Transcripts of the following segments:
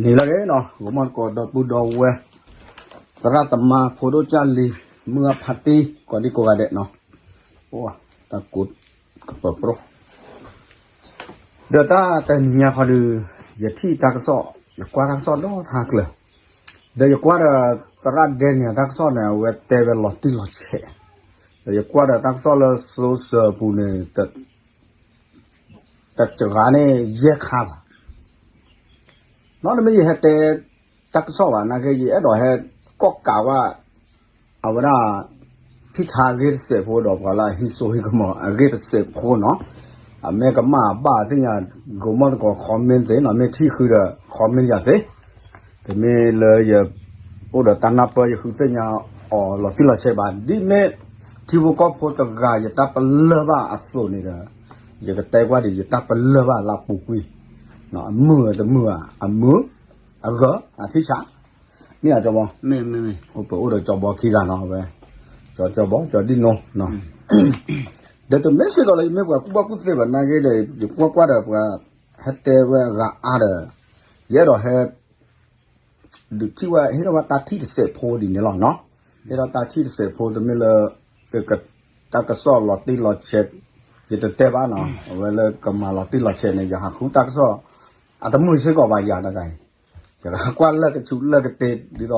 န့ၣ်လီၤနီၤ, ဂီၤမီၢ်သကိး ဒီပုၢ်ဒီဝဲၢ်, သရၣ်သမါ ဖိဒိၣ်ကၢ်လံၤ, မုၢ်ဂၤဖါတံၢ် ကိးဒံကိးဂၤဒဲးနီၤ, အိၣ် တၢ်ကိးကပၢၤပြိၣ်, ဒီးတၢ်တနံၤညါဃီဒီး ယထံၣ်တၢ်ကစီၣ်, ယကွၢ်တၢ်ကစီၣ်ဒီးထါကျၢၤ, ဒီးယကွၢ်ဒီး သရၣ်ဒဲန့ၣ် တၢ်ကစီၣ်န့ၣ် အဝဲတဲဝဲလီၤတံၢ်လီၤဆဲး, ဒီးယကွၢ်ဒီးတၢ်ကစီၣ်လၢ social ပူၤန့ၣ် တစှၤန့ၢ်ယဲၢ်ခါဘၣ်. နီတမ့ၢ်ယဟဲတဲတၢ်ကစီၣ်ဘၣ်, နာ်က့ ယအဲၣ်ဒိးဟဲကီၣ်ကးဝဲ အဝဲဒၣ် ဖံထါအဂ့ၢ်တစဲးဖိဒီး ပှၤလၢအဟံးစိဟံးကမီၤအဂ့ၢ်တစဲးဖိနီၤ, အမ့ၢ်ကမၣ်အဘၣ်သ့ၣ်ညါ, ဂီၤမီၢ်သကိး comment သ့နီၤ, မ့ၢ်ထံၣ်ဃုာ်ဒီး comment ယၤသ့, တမ့ၢ်လၢယ အိၣ်ဒီးတၢ်နၢ်ပၢၢ်ယဃုသ့ၣ်ညါအီၤလီၤတံၢ်လီၤဆဲးဘၣ်, ဒ်မ့ၢ်ထံဖိကီၢ်ဖိတဂၤ ယတၢ်ပလၢၢ်ဘၣ်အသိးန့ၣ်ဒီး ယကတဲကွၢ်ဒံး ယတၢ်ပလၢၢ်ဘၣ်လၢအပူၤကွံာ်, အမုာ်တမုာ်ဧါ, အမုာ်, အဂၢၢ်, အထံၣ်ဆး, မ့ၢ်ဧါ ကၠီဘီ, အိၣ်ပအိၣ်ဒီးကၠီဘီခံဂၤနီၤ, အဝဲ ကၠီဘီ ကၠီဒံၣ်နိ, ဒီးတမ့ၢ်စ့ၢ်ကီးလၢ ယမ့ၢ်ပှၤကူၣ်ဘၣ်ကူၣ်သ့ဘၣ်, နာ်က့ဒီး ယကွၢ်ကွၢ်ဒီးပှၤ ဟဲတဲဝဲအဂၤအါဒီး ယအဲၣ်ဒိးဟဲ ဒုးထံၣ်ဝဲ ဟ့ၣ်ထီၣ်ဝဲတၢ်ထံၣ်တစဲးဖိဒ်န့ၣ်လီၤနီၤ, ဟ့ၣ်ထီၣ်တၢ်ထံၣ်တစဲးဖိ တမ့ၢ်လၢ တၢ်ကစီၣ်လီၤတံၢ်လီၤဆဲး, ယတတဲဘၣ်နီၤ, အဝဲလၢကမၤလီၤတံၢ်လီၤဆဲးန့ၣ် ယဟးဃုတၢ်ကစီၣ် အတမုာ်စ့ၢ်ကီးဘၣ်ယၤတဂၤအံၤ, ယကွၢ်လၢကဆူးလၢကတ့ၢ် ဒ်သိး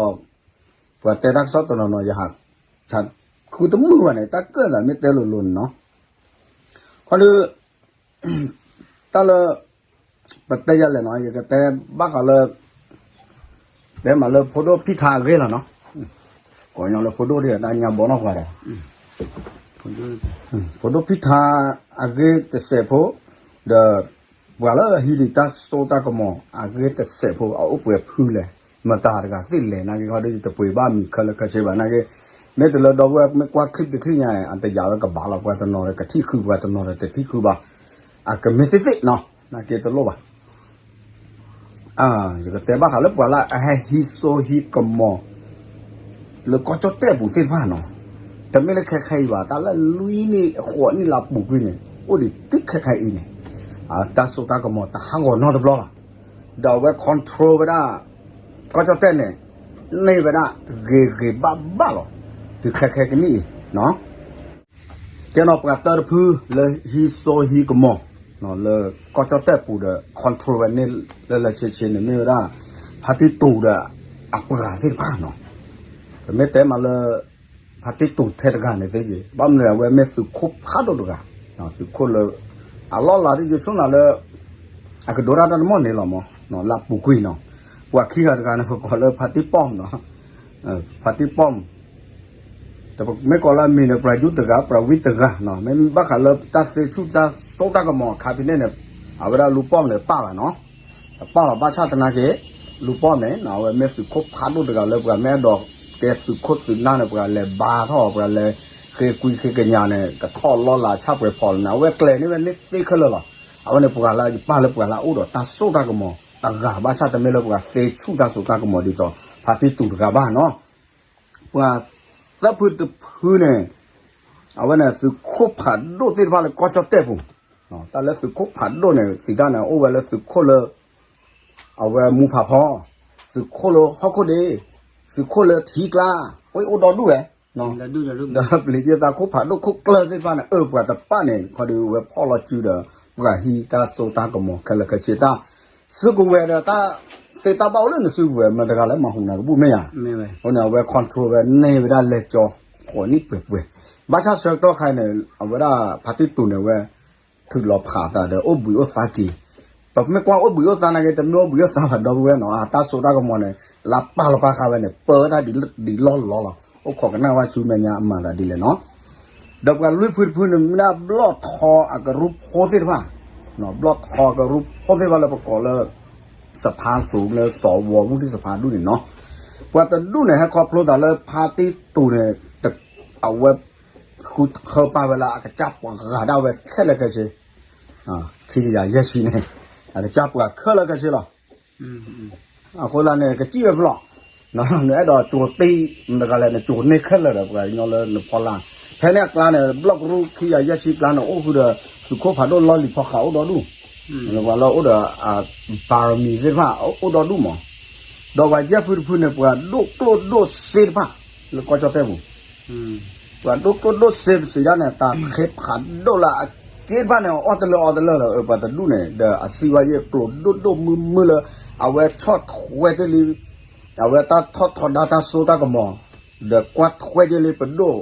ပှၤတဲတၢ်ကစီၣ်တနီၤနီၤ ယဟး ဃုတမုာ်ဘၣ်န့ၣ် တၢ်ကၢၣ်သးမ့ၢ်တဲလိၤလိၤန့ၣ်နီၤ, ခီဒီး တၢ်လၢ ပတဲယၤလဲၣ်နီၤ, ယကတဲဘၣ်ဃးလၢ တဲမးလၢဖိဒိၣ်ဖံထါအဂ့ၢ်လီၤနီၤ, ကိးညီလၢဖိဒိၣ်ဒ်တၢ်ညါဘီနီၢ်ပှၤဒီး ဖိဒိၣ်ဖံထါအဂ့ၢ်တစဲးဖိ, ဒီး ပှၤလၢအဟံးန့ၢ်တၢ်စိတၢ်ကမီၤအဂ့ၢ်တစဲးဖိ အအိၣ်ပှဲၤဖုလဲၣ်, မတၤတဂၤသ့ၣ်လဲၣ်, နာ်က့ခီဒီး ယတပှ့ၤဘၣ်မံၤခဲလၢာ်ခဲဆ့ဘၣ်, နာ်က့ မ့ၢ်တလၢဒီပုၢ်ဝဲၢ် မ့ၢ်ကွၢ် clip တ clip ညါ အတယာ်ဝဲကဘၣ်လီၤ, ပှၤတနီၤဒီးကထံၣ်ဃုာ် ပှၤတနီၤဒီးတထံၣ်ဃုာ်ဘၣ်, အကမ့ၢ်သ့ၣ်သ့ၣ်နီၤ, နာ်က့တလိၣ်ဘၣ် ယကတဲဘၣ်ဃးလၢပှၤလၢအဟဲဟံးစိဟံးကမီၤ လၢကီၢ်ကၠီၣ်တဲၣ်ပူၤသ့ၣ်တဖၣ်နီၤ, တမ့ၢ်လၢခဲခါအံၤဘၣ်, တၢ်လၢလွံၢ်နံၣ်ဃိးနံၣ်လၢအပူၤကွံာ်န့ၣ် အိၣ်ဒံးတုၤခဲခါအံၤန့ၣ်, တၢ်စိတၢ်ကမီၤတဟးဂီၤနီတဘျီဘၣ်, ဒီးအဝဲ control ဝဲဒၣ် ကီၢ်ကၠီၣ်တဲၣ်န့ၣ် န့ၢ်ဝဲဒၣ်ဂ့ၤဂ့ၤဘၣ်ဘၣ်လီၤ, တုၤခဲခဲကနံၣ်အံၤနီၤ ကဲနီၤ ပှၤတၢတဖုလၢဟံးစိဟံးကမီၤ လၢကီၢ်ကၠီၣ်တဲၣ်ပူၤဒီး control ဝဲန့ၢ်လၢလၢဆ့ဆ့န့ၣ် မ့ၢ်ဝဲဒၣ် ဖါတံၢ်တူာ်ဒီးအပှၤသ့ၣ်တဖၣ်နီၤ, ပမ့ၢ်တဲမးလၢ ဖါတံၢ်တူာ်ထဲတဂၤန့ၣ်သ့ၣ်ဂ့ၤ ဘၣ်မနုၤအဝဲမ့ၢ်သုးခိၣ်ဖးဒိၣ်တဂၤ, သုးခိၣ်လၢ အလီၢ်လၤဒ်ယဆိကမိၣ်လၢ အကဒိတၢ်တၢ်တမီၢ်န့ၣ်လီၤမး လၢအပူၤကွံာ်နီၤ, ပှၤခံဂၤတဂၤန့ၣ် ပကိးလၢဖါတံၢ်ပီၣ်နီၤ ဖါတံၢ်ပီၣ် မ့ၢ်ကိးလၢအမံၤန့ၣ် ပှၤယူတဂၤ ပှၤဝံတဂၤနီၤ, မ့ၢ်ဘၣ်ဃးလၢတၢ်သ့ဆူၣ်တၢ်စိတၢ်ကမီၤအခါဖဲန့ၣ်န့ၣ် အဝဲဒၣ်လူၤပီၣ်န့ၣ်ပၣ်ဘၣ်နီၤ, တပၣ်လီၤဘၣ်ဆၣ်သနာ်က့ လူၤပီၣ်န့ၣ် အဝဲမ့ၢ်သုးခိၣ်ဖးဒိၣ်တဂၤလၢပှၤမ့ၢ်အဲၣ်ဒိးကဲသုးခိၣ်သုးနၢ်န့ၣ် ပှၤလဲၤဘါထီၣ် ပှၤလဲၤဃ့ကွံာ်ဃ့ကညးန့ၣ် ကထီၣ်လီၢ်လၤဆၣ်ပှဲၤဖီၣ်န့ၣ် အဝဲကျဲၤန့ၢ်ဝဲန့ၢ်သ့ခဲလၢာ်လီၤ, အဝဲန့ၣ်ပှၤလၢယပၢ်လၢပှၤလၢအအိၣ်ဒီးတၢ်စိတၢ်ကမီၤတဂၤ ဘၣ်ဆၣ်တမ့ၢ်လၢပှၤသ့ဆူၣ်တၢ်စိတၢ်ကမီၤဒ်သိး ဖါတံၢ်တူာ်တဂၤဘၣ်နီၤ ပှၤသၢဖုတဖုန့ၣ် အဝဲန့ၣ်သုးခိၣ်ဖးဒိၣ်သ့ၣ်တဖၣ်လၢကီၢ်ကၠီၣ်တဲၣ်ပူၤ, တၢ်လၢသုးခိၣ်ဖးဒိၣ်န့ၣ် စံးတၢ်န့ၣ် အိၣ်ဝဲလၢသုးခိၣ်လၢ အဝဲမူဖးဖီ, သုးခိၣ်လၢဟီၣ်ခိၣ်ဒ့, သုးခိၣ်လၢထံကျါ, အိၣ်ဒိၣ်ဒူၣ်ဝဲ, ဒီးပျံၤသးခိၣ်ဖးဒိၣ်ခိၣ်ကျၢၢ်သ့ၣ်တဖၣ်န့ၣ် အၢ ပှၤတပၣ်န့ၣ် ခီဒီးဝဲဖီၣ်လီၤစုဒီး ပှၤဟံးတၢ်စိတၢ်ကမီၤခဲလၢာ်ခဲဆ့တၢ် စုကဝဲၤဒီးတၢ်သ့တၢ်ဘၣ်အိၣ်လၢနစုကဝဲၤ မတၤတဂၤလၢမၤဟူးနၤကဘူၣ်မ့ၢ်ဧါ, အဃိန့ၣ် အဝဲ control ဝဲန့ၢ်ဝဲဒၣ်လဲၤကၠီ ဃိးနံၣ်ပှဲၤပှဲၤ, ဘၣ်ဆၣ်ဆၢကတီၢ်ခါန့ၣ် အဝဲဒၣ်ဖါတံၢ်တူာ်န့ၣ်ဝဲ ထုးလီၤဖးသးဒီးအိၣ်ဘှံးအိၣ်သါက့ၤ, ပမ့ၢ်ကွၢ်အိၣ်ဘှံးအိၣ်သါနာ်က့ တမ့ၢ်အိၣ်ဘှံးအိၣ်သါဘၣ်ဒီပုၢ်ဝဲၢ်နီၤ, တၢ်စိတၢ်ကမီၤန့ၣ် လၢပာ်လီၤပာ်ဃာ်ဝဲန့ၣ် ပၢဝဲဒၣ်ဒ်လီၢ်လီၢ်လီၤ, အိၣ်ခိးကနၣ်ဝဲဆူမဲာ်ညါအမၤသးဒ်လဲၣ်နီၤ, ဒီးပှၤလွံၢ်ဖုတဖုန့ၣ် မ့ၢ်ဒၣ်ဘျီၣ်ထီအကရူၢ်ဖိသ့ၣ်တဖၣ်, ဘျီၣ်ထီအကရူၢ်ဖိသ့ၣ်တဖၣ်လၢပကိးလၢ စဖါသိလၢစီၤဝီၤဝူၣ်သ့ၣ်စဖါဒူၣ်န့ၣ်နီၤ, ပှၤတဒူၣ်န့ၣ် ဟဲခီဖျိသးလၢဖါတံၢ်တူာ်န့ၣ် အဝဲ ဃုထၢပာ်ဝဲလၢအကစၢ်ပှၤဂၤဒၣ်ဝဲခဲလၢာ်ခဲဆ့, ခံကယၤယဲၢ်ဆံန့ၣ် အကစၢ်ပှၤခဲလၢာ်ခဲဆ့လီၤ. အဃိသတးန့ၣ် ကစံၣ်ဝဲဖျိး, နအဲၣ်ဒိးကၠိၤတ့ၢ် မတၤတဂၤလဲၣ် နကၠိၤန့ၢ်ခဲလၢာ်ဒီးပှၤကညီလၢနဖီလာ်, ဖဲန့ၣ်အကျါန့ၣ် ဘျီၣ်ကရူၢ်ခံကယၤယဲၢ်ဆံကျါန့ၣ် အိၣ်ဃုာ်ဒီး သုးခိၣ်ဖးဒိၣ်လီၢ်လံၤဖီဃးအိၣ်ဒီဒူၣ်, ပှၤလၢအိၣ်ဒီး ဘၤရမံၤသ့ၣ်တဖၣ် အိၣ်ဒီဒူၣ်မး ဒီးပှၤယဲၢ်ဖုတဖုန့ၣ် ပှၤဒိၣ်ကျိၣ်ဒိၣ်စ့တဖၣ် လၢကီၢ်ကၠီၣ်တဲၣ်ပူၤ, ပှၤဒိၣ်ကျိၣ်ဒိၣ်စ့ပစံးဒၣ်န့ၣ် တၢ်ခ့ဖးဒိၣ်လၢအစ့တဖၣ်န့ၣ် အီၣ်တလၢအီတလၢလီၤ ပှၤတဒူၣ်န့ၣ် ဒီးအစံးဝဲယဲၢ်ကျိၤဒိၣ်ဒိၣ်မုၢ်မုၢ်လၢ အဝဲဆီၣ်ထွဲက့ၤလံ အဝဲတၢ်ထီၣ်ထီဒါတၢ်စိတၢ်ကမီၤ, ဒီးကွၢ်ထွဲက့ၤလံပဒိၣ်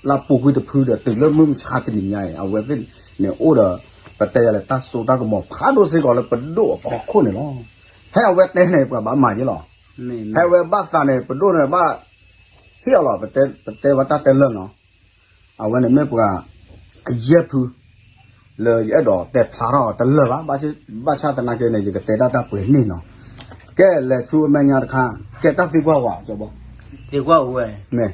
လၢပူၤကွံာ်တဖုဒီး တုၤလၢမုၢ်မဆါတနံၤညါအံၤ အဝဲသ့ၣ်န့ၣ်အိၣ်ဒီး ပတဲယၤလဲၣ် တၢ်စိတၢ်ကမီၤဖးဒိၣ်စ့ၢ်ကီးလၢပဒိၣ်အဖီခိၣ်န့ၣ်လီၤ. ဖဲအဝဲတဲန့ၣ် ပှၤဘၣ်မၤယ့လီၤ. ဖဲအဝဲဘၣ်သးန့ၣ် ပဒိၣ်န့ၣ်ဘၣ်ဟ့ၣ်အီၤလီၤ. ပတဲဝဲတၢ်တဲလၢာ်နီၤ. အဝဲန့ၣ်မ့ၢ်ပှၤ အယဲၢ်ဖု လၢယအဲၣ်ဒိးတဲဖျါထီၣ်တလၢာ်ဘၣ်, ဘၣ်ဆၣ်သနာ်က့န့ၣ် ယကတဲဒၣ်တၢ်ပှဲၤန့ၣ်နီၤ. ကဲလဲၤဆူအမဲာ်ညါတခါ, ကဲတၢ်သံကွၢ်ဝဲ ကၠီဘီ, သံကွၢ်ဝဲ မ့ၢ်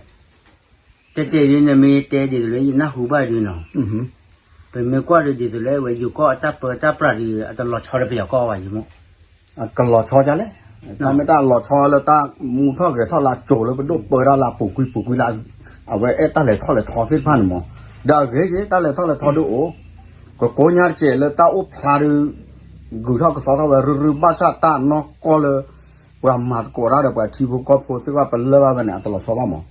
တဲတဲဒ်န့ၣ်မ့ၢ်တဲဒ်သိးလၢယနၢ်ဟူဘၣ်ဒ်နီၤ, ပမ့ၢ်ကွၢ်ဒ်သိးလၢဝဲယိၤကီၢ်အတၢ်ပၢတၢ်ပြးဒီး အတလီၤဆီဒီးပယီၤကီၢ်ဘၣ်ယမိၢ်, အကလီၤဆီဒ်လဲၣ်, တၢ်မ့ၢ်တၢ်လီၤဆီလၢတၢ်မူထီၣ်ဂဲၤထီၣ်လၢအစိၤလၢပဒိၣ်ပၢတၢ်လၢအပူၤကွံာ်ပူၤကွံာ်လၢ အဝဲအဲၣ်တၢ်လဲၤထီၣ်လဲၤထီသ့ၣ်တဖၣ်န့ၣ်မး, ဒီးအဂ့ၤက့ၤ တၢ်လဲၤထီၣ်လဲၤထီဒ်အိၣ်, ကကိးညါတကဲးလၢတၢ်အိၣ်ဖျါဒီး ဂုၤထီၣ်ကသီထီၣ်ဝဲရုၢ်ရုၢ် ဘၣ်ဆၣ်တၢ်နီၢ်ကီၢ်လၢ ပှၤမၤသကိးတၢ်ဒီးပှၤထံဖိကီၢ်ဖိသ့ၣ်တဖၣ်ပလၢၢ်ဘၣ်ဝဲန့ၣ် အတလီၤဆီဘၣ်မး,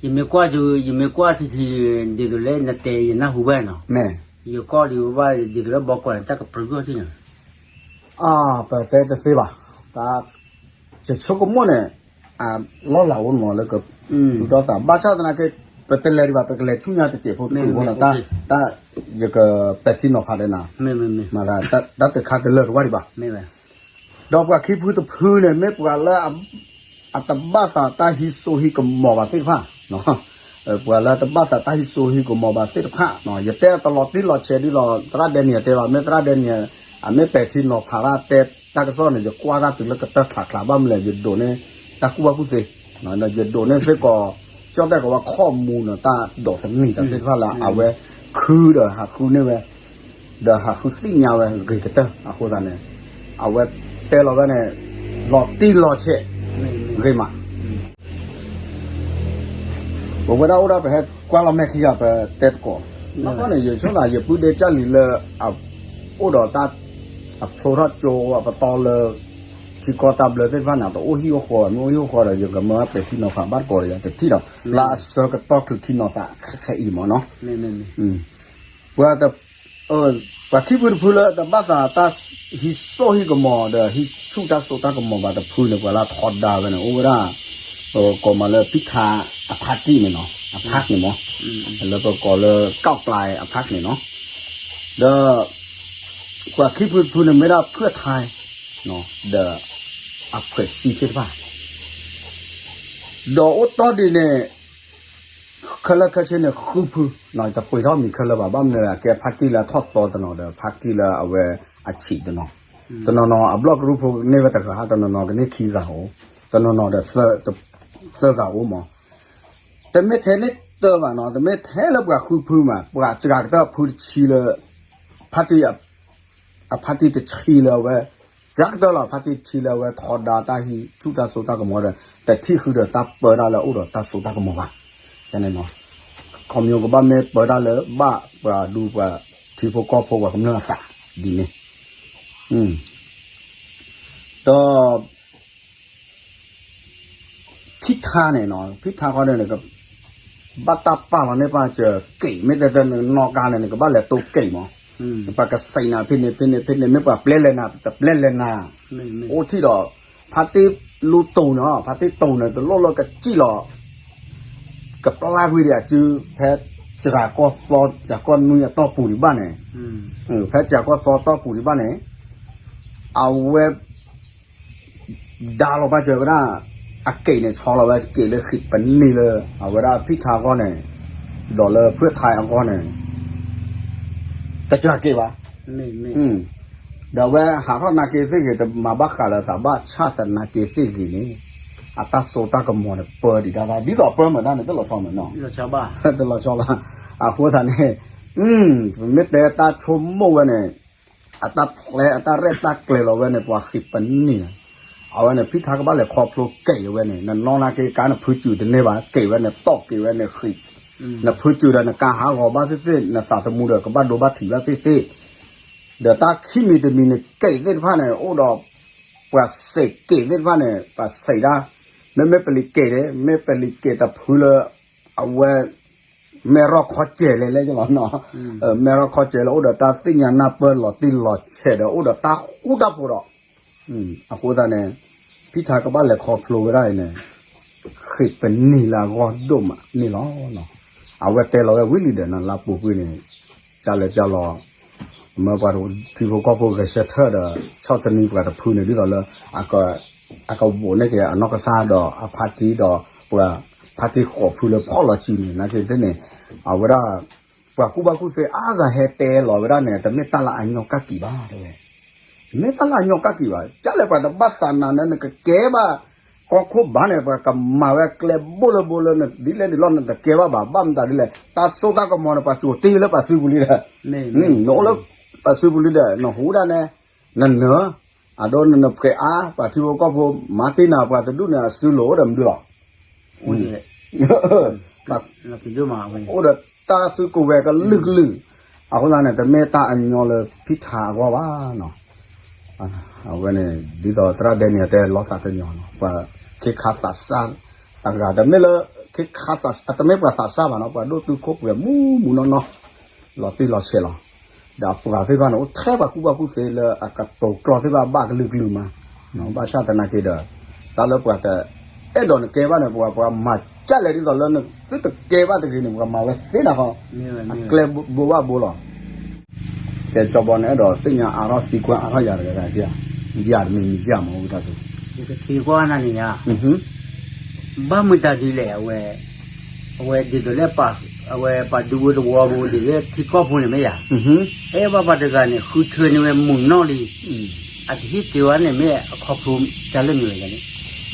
ယမ့ၢ်ကွၢ်ဒ် ယမ့ၢ်ကွၢ်ထံထံ ဒ်သိးလၢနတဲယနၢ်ဟူဘၣ်နီၤ, မ့ၢ် ယကီၢ်ဒ်ဘၣ်ဒ်သိးလၢဘီကီၢ်န့ၣ် တၢ်ကပြုၢ်ထံၣ်န့ၣ် အါ ပတဲတသ့ဘၣ်, တၢ် ယဆိကမိၣ်န့ၣ် အလီၢ်လၤအိၣ်နီၤလၢက ဒုၣ်ဒီသး ဘၣ်ဆၣ်သနာ်က့ ပတလဲၤဒံးဘၣ် ပကလဲၤဆူညါတစဲးဖိတက့ၢ်ဖိနီၤ, တၢ် ယကပဲာ်ထံနီၤဖးဒီးနၤ, တၢ်တခါတလၢာ်တဝၢ်ဒံးဘၣ်, ဒီးပှၤခံဖုတဖုန့ၣ် မ့ၢ်ပှၤလၢ အတဘၣ်သးတၢ်ဟံးစိဟံးကမီၤဘၣ်သ့ၣ်တဖၣ်, ပှၤလၢတဘၣ်သးတၢ်ဟံးစိဟံးကမီၤဘၣ်သ့ၣ်တဖၣ်, ယတဲတလီၤတံၢ်လီၤဆဲးဒ်လီၤ သရၣ်ဒဲနံၣ်တဲဘၣ်, မ့ၢ်သရၣ်ဒဲနံၣ် အမ့ၢ်ပဲာ်ထံနီၤဖးတၢ်တဲတၢ်ကစီၣ်န့ၣ် ယကွၢ်တၢ်တုၤလၢကတၢၢ်ချးချးဘၣ်မနုၤလဲၣ် ယဒိးန့ၢ်တၢ်ကူၣ်ဘၣ်ကူၣ်သ့, ယဒိးန့ၢ်စ့ၢ်ကီး ကၠီၣ်တဲၣ်ကဝီၤခီၣ်မူနီၤ တၢ်ဒိးတနံၤတၢ်သ့ၣ်တဖၣ်လၢအဝဲခုဒီးဟးဃုန့ၢ်ဝဲ ဒီးဟးဃုသ့ၣ်ညါဝဲဂ့ၤကတၢၢ်အဃိသတးန့ၣ် အဝဲတဲလီၤဝဲန့ၣ် လီၤတံၢ်လီၤဆဲး ဂ့ၤမး ပဝဲဒၣ်အိၣ်ဒၣ်ပဟဲကွၢ်လီၤမဲာ်ခံဂၤပတဲသကိး, နီၢ်ကီၢ်န့ၣ် ယဆိကမိၣ်ယပုၢ်ဒ့ကၢ်လံၤလၢ အိၣ်ဒီးတၢ် အဖျိထီၣ်ကၠိအပတီၢ်လၢ ထံကီၢ်တၢ်ဘျၢသ့ၣ်တဖၣ်န့ၣ် တအိၣ်ဟံၣ်အိၣ်ဃီ မ့ၢ်အိၣ်ဟံၣ်အိၣ်ဃီဒီး ယကမၢပဲာ်ထံနီၤဖးဘၣ်သကိးဒီးယၤတထံၣ်ဒီး လၢအဆၢကတီၢ်ချုးခံနီၤသးခဲအံၤမးနီၤ ပှၤတ ပှၤခံဖုတဖုလၢတဘၣ်သးတၢ်ဟံးစိဟံးကမီၤဒီးဟံးဆူၣ်တၢ်စိတၢ်ကမီၤဘၣ်တဖုန့ၣ် ပှၤလၢထီဒါဝဲန့ၣ် အိၣ်ဝဲဒၣ် ကိးမးလၢဖံထါအဖါတံၢ်န့ၣ်နီၤ အဖါန့ၣ်မး လၢပကိးလၢ ကောက်ပလာအဖါန့ၣ်နီၤ ဒီး ပှၤခံဖုတဖုန့ၣ်မ့ၢ်ဒၣ်ဖုၣ်ထါ ဒီး အဖှဲးစံသ့ၣ်တဖၣ် ဒီးအိၣ်တီၢ်ဒ်န့ၣ် ခဲလၢာ်ခဲဆ့န့ၣ် ဃုဖု, တပှ့ၤထီၣ်မံၤခဲလၢာ်ဘၣ်, ဘၣ်မနုၤလဲၣ် အကဲဖါတံၢ်လၢထီၣ်သီတနီၤဒီး ဖါတံၢ်လၢအဝဲအဆံးတနီၤ, တနီၤနီၤအဘျီၣ်ကရူၢ်ဖိန့ၢ်ဝဲတဂၤ, တနီၤနီၤကန့ၢ်ခံဂၤဧိၤ, တနီၤနီၤဒီး သၢဂၤဧိၤမး, တမ့ၢ်ထဲန့ၣ်တၢ်ဘၣ်နီၤ, တမ့ၢ်ထဲလၢပှၤဃုဖုမး, ပှၤစှၤကတၢၢ်ဖုတဆံလၢ ဖါတံၢ် အဖါတံၢ်တဆံလၢအဝဲ စှၤကတၢၢ်လီၤ ဖါတံၢ်တဆံလၢအဝဲထီဒါတၢ်ဟံးဆူၣ်တၢ်စိတၢ်ကမီၤဒီး တထံၣ်ဃုာ်ဒီးတၢ်ပၢတၢ်လၢအအိၣ်ဒီးတၢ်စိတၢ်ကမီၤဘၣ်. န့ၣ်နီၤ ခီမညိကဘၣ်မ့ၢ်ပၢတၢ်လၢဘၣ်ပှၤဒူပှၤထံဖိကီၢ်ဖိ ပှၤကမျၢၢ်အသးဒ်န့ၣ် ဒီး ဖံထါန့ၣ်နီၤ ဖံထါဃီန့ၣ် ဘၣ်တၢ်ပာ်လီၤန့ၢ်ပာ်စၢၤက့ၤ မ့ၢ်တဲတဲနနီၢ်ကါန့ၣ် နကဘၣ်လဲၤတိက့ၤမး, ပှၤကစံးနၤဖဲန့ၣ်ဖဲန့ၣ်ဖဲန့ၣ် မ့ၢ်ပှၤပျဲလဲၤနၤ တပျဲလဲၤနၤ, အိၣ်ထံၣ်ဒီး ဖါတံၢ်လူတူၢ်န့ၣ် ဖါတံၢ်တူၢ်န့ၣ် တလိၣ်လၢကစံၣ်လီၤ ကပျၢ်ကွံာ်ဒံးအစု ဖဲစှၤကီၢ်သီ စှၤကီၢ်နွံအတီၢ်ပူၤဒံးဘၣ်န့ၣ်, ဖဲစှၤကီၢ်သီတီၢ်ပူၤဒံးဘၣ်န့ၣ်, အဝဲ ဒါလီၤဘၣ်စၢၤဝဲဒၣ် အက့ၤန့ၣ် ဆီလီၤဝဲက့ၤလၢဃံးပနံၤလၢ အဝဲဒၣ်ဖံထါအဂီၢ်န့ၣ်, ဒီးလၢဖုၣ်ထါအဂီၢ်န့ၣ်, တစှၤက့ၤဘၣ်, ဒီးအဝဲဟးထီၣ်နာ်က့ၤသ့ၣ်ဂ့ၤ တမၤဘၣ်ဃးလၢသး ဘၣ်ဆၣ်သနာ်က့ၤသ့ၣ်ဂ့ၤန့ၣ်, အတၢ်စိတၢ်ကမီၤန့ၣ် ပၢဒံးတၢ်ဘၣ် ဒ်သိးပၢမုာ်တၢ်န့ၣ် တလီၤဆီမုာ်နီၤ, တလီၤဆီဘၣ်, အဃိသတးန့ၣ်, ပမ့ၢ်တဲတၢ်ဆိကမိၣ်ဝဲန့ၣ် အတၢ်ဖျဲးအတၢ်ရဲၣ်တၢ်ကျဲၤလီၤဝဲန့ၣ် ပှၤဃံးပနံၤန့ၣ်, အဝဲန့ၣ် ဖံထါကဘၣ်လဲၤခီဖျိက့ၤဝဲန့ၣ် နနီၢ်နာ်က့ၤကါနဖုစူၤတန့ၢ်ဘၣ် က့ၤဝဲန့ၣ် တီၢ်က့ၤဝဲန့ၣ်ဃံး, နဖုစူၤဒီးနကါဟးဂီၤဘၣ်သ့ၣ်သ့ၣ် နသးသမူဒီးကဘၣ်ဒိဘၣ်ထံးဘၣ်သ့ၣ်သ့ၣ်, ဒီးတၢ်ခံမံၤတမံၤန့ၣ် က့ၤသ့ၣ်တဖၣ်န့ၣ် အိၣ်ဒီး ပှၤစဲးကဲးသ့ၣ်တဖၣ်န့ၣ် ပှၤစဲးဒၣ်, မ့မ့ၢ်ပလံၤကဲးန့ၣ် မ့ၢ်ပလံၤကဲးတဖုလၢ အဝဲ မဲၢ်ရီၢ်ခီစဲးလဲၣ်လဲၣ်လီၤနီၤ, မဲၢ်ရီၢ်ခီစဲးလၢအိၣ်ဒီးတၢ်သ့ၣ်ညါနၢ်ပၢၢ်လီၤတံၢ်လီၤဆဲးဒီးအိၣ်ဒီးတၢ်ဃူတၢ်ဖိးဒီး, အဃိသတးန့ၣ် ဖံထါကဘၣ်လဲၤခီဖျိဝဲဒၣ်အံၤန့ၣ် ဃ့ပနံာ်လၢအဂီၢ်ဒိၣ်မးန့ၣ်လီၤ. အဝဲတဲလီၤဝဲဝံၤလံဒီးနလါပူၤကွံာ်န့ၣ် ကၢ်လဲၤကၢ်လီၤ မ့ၢ်ပှၤထံဖိကီၢ်ဖိဂဲၤဆၢထၢၣ်ဒီး ဆီၣ်သနံးပှၤတဖုန့ၣ် ဒ်သိးလၢ အကဝိးန့ၢ်က့ၤအနီၢ်ကစၢ်ဒီးအဖါတံၢ်ဒီး ပှၤဖါတံၢ်ဃိးဖုလၢဖီၣ်လီၤစုန့ၣ် နာ်က့သ့ၣ်န့ၣ် အဝဲဒၣ် ပှၤကူၣ်ဘၣ်ကူၣ်သ့အါဂၤဟဲတဲလီၤဝဲဒၣ်န့ၣ် တမ့ၢ်တၢ်လၢအညီကၣ်ကံၤဘၣ်တဲဝဲ, တမ့ၢ်တၢ်လၢအညီကၣ်ကံၤဘၣ် ကၢ်လဲၤပှၤတဘၣ်သးနးန့ၣ် နကကဲဘၣ် ကီၢ်ခိၣ်ဘၣ်န့ၣ် ပှၤကမၤဝဲကျဲဘိၣ်လၢဘိလၢနဒ်လဲၣ်ဒ်လဲၣ် နတကဲဘၣ်ဘၣ် ဘၣ်မတၤဒ်လဲၣ် တၢ်စိတၢ်ကမီၤန့ၣ် ပှၤကၠိၤတ့ၢ်လၢပှၤစုပူၤလံဒီး နအိၣ်လၢပှၤစုပူၤလံဒီး နဟူဒၣ်နဲ နနၢၤ အဒိနနဖှဲးအါ ပှၤထံဖိကီၢ်ဖိ မၤတ့ၢ်နၤပှၤတဒူၣ်န့ၣ် အစုလိၤအိၣ်ဒီးမနုၤလီၤ အိၣ်ဒီးတၢ်စုကဝဲၤကလုာ်ကလုာ်, အဃိသတးန့ၣ် တမ့ၢ်တၢ်အညီလၢဖံထါအဂီၢ်ဘၣ်နီၤ, အဝဲန့ၣ် ဒ်သိးသရၣ်ဒဲန့ၣ် အတဲလီၤသးကညီၤနီၤ ပှၤခ့ခါသးစၢ် အဂၤတမ့ၢ်လၢ ခ့ခါသး တမ့ၢ်ပှၤသးစၢ်ဘၣ်နီၤ ပှၤဒိၣ်တုာ်ခိၣ်ပှဲၤမူးမူးနီၢ်နီၢ် လီၤတံၢ်လီၤဆဲးလီၤ, ဒီးအပှၤသ့ၣ်တဖၣ်န့ၣ် အိၣ်ထဲပှၤကူၣ်ဘၣ်ကူၣ်သ့လၢအကတိၤကျီသ့ၣ်တဖၣ် ဘၣ်ကလုာ်ကလုာ်မး, ဘၣ်ဆၣ်သနာ်က့ဒီး တၢ်လၢပှၤတအဲၣ်ဒိးနကဲဘၣ်န့ၣ် ပှၤပှၤမၤကၢ်လဲၣ်ဒ်သိးလၢနသုတကဲဘၣ်တဂ့ၤန့ၣ် ပှၤမၤဝဲသ့နၤဃီ, အကျဲဘိဘၣ်ဘိလီၤ, ကဲကၠီဘီန့ၣ် အဲၣ်ဒိးသ့ၣ်ညါအါထီၣ်သံကွၢ်အါထီၣ်ယၤတဂၤဂၤဧါ, ယၤတမံၤမံၤယၤမ့ၢ်ဝံသးစူၤ, ယကသံကွၢ်နၤန့ၣ်ဧါ ဘၣ်မတၤဒ်လဲၣ် အဝဲ အဝဲဒ်သိးလၢ အဝဲပှၤဒူဖိတဝီဖိဒ်သိးလၢထံကီၢ်ဖိန့ၣ်မ့ၢ်ယၤ, အဲၣ်ဘၣ်ပှၤတဂၤန့ၣ် ဃုထၢန့ၢ်ဝဲမုာ်နီၢ်လံ, အတဟ့ၣ်တ့ၢ်ဝဲန့ၣ်မ့ၢ်အခီဖျိတၢ်လၢမ့ၢ်ဝဲန့ၣ်, ဒီး